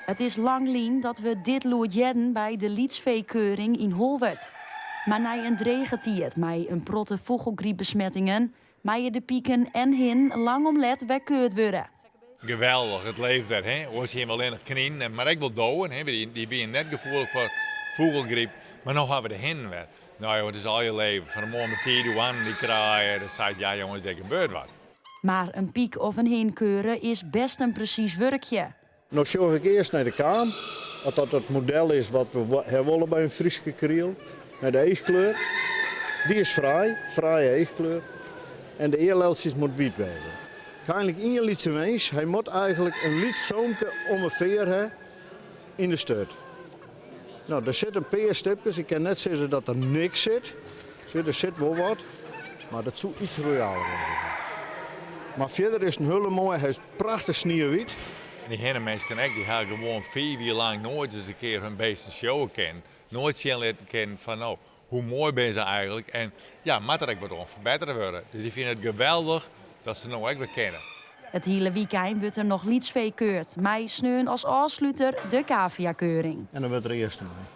It is lang lyn dat we dit lûd hearden by de lytsfeekeuring yn Holwert. Mar nei in drege tiid mei in protte fûgelgrypbesmettingen meie de piken en hinnen lang om let wer keurd wurde. Geweldich, it leeft wer. Hè? Oars hiene we allinnich kninen, mar ek wol dowen. Hè? Dy wiene net gefoelich foar fûgelgryp. Mar no hawwe we de hinnen wer. No jonge, it is allegear leven. Fan 'e moarn betiid hoannen dy kraaie, dan seist ja jonges, der gebeurt wat. Mar in pyk of in hin keure is best in presys wurkje. No sjoch ik earst nei de kaam, oft dat it model is wat we ha wolle by in Fryske kriel. Nei de eachkleur, dy is fraai, fraaie eachkleur. En de earleltsjes moat wyt wêze. Ik ha eigenlik ien lytse wens, hy moat eigenlik in lyts soomke om 'e fear ha yn de sturt. No, der sit in pear stipkes, ik kin net sizze dat der niks sit. Sjoch, der sit wol wat, mar dat soe iets royaler wêze kinne. Mar fierder is it in hiele moaie, hy is prachtich sniewyt. En dy hinneminsken ek, dy ha gewoan 5 jier lang noait ris in kear hun beesten sjowe kinnen. Noait sjen litten kinnen fan no, hoe moai binne se eigenlik en ja, moat der ek wat oan ferbettere wurde. Dus dy fine it geweldich dat se no ek wer kinne. It hiele wykein wurdt der noch lytsfee keurd, mei sneon as ôfsluter de caviakeuring. En dan wurdt der earste mei.